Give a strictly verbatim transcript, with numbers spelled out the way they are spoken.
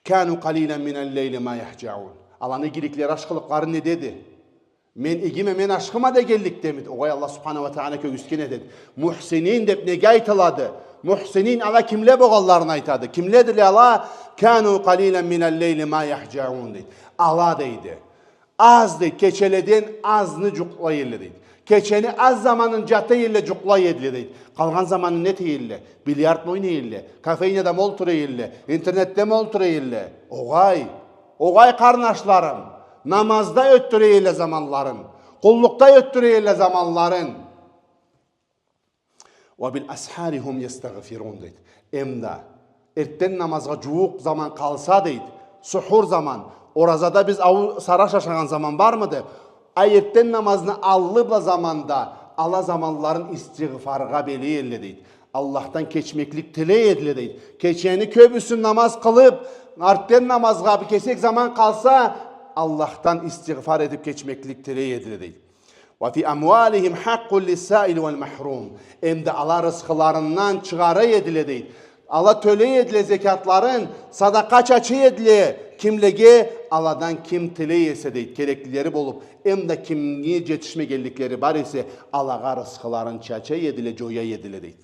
كانوا قليلا من الليل ما يهجعون. Аланы игиликлери, ашхылыкълары недеди? Мен игиме, мен ашхыма дегенликдемиди? Огъай, Аллах субханаху ва тагъала кёргюзтген этеди. Мухсинин деп неге айтылады? Мухсинин ала кимле болгъанларын айтады. Кимледиле ала? كانوا قليلا من الليل ما يهجعون, дейди. Ала, дейди, аз, дейди, кечеледен азны джукълай эдиле, дейди. Кечени аз заманын джата эдиле, джукълай эдиле, дейди. Къалгъан заманын не эте эдиле? Бильярдмы ойнай эдиле? Кофейняда мы олтура эдиле? Интернетде мы олтура эдиле? Огъай. Огъай, къарнашларым, намазда ётдюре эдиле заманларын, къуллукъда ётдюре эдиле заманларын. وبالأسحار هم يستغفرون, дейди. Эм да эртден намазгъа джууукъ заман къалса, дейди, сухур заман, оразада биз ауу-, сараш ашагъан заман бармыды? А эртден намазны аллы бла заманда, ала заманларын истигъфаргъа бёле эдиле, дейди. Аллахдан кечмеклик тилей эдиле, дейди. Кечени кёбюсюн намаз къылып, эртден намазгъа бир кесек заман къалса, Аллахдан истигъфар этип кечмеклик тилей эдиле, дейди. وفي أموالهم حق للسائل والمحروم. Эм да ала рысхыларындан чыгъара эдиле, дейди. Ала тёлей эдиле зекятларын, садакъа чача эдиле. Кимлеге? Аладан ким тилей эсе, дейди, кереклилери болуп, эм да кимге джетишмегенликлери бар эсе, алагъа рысхыларын чача эдиле, джоя эдиле, дейди.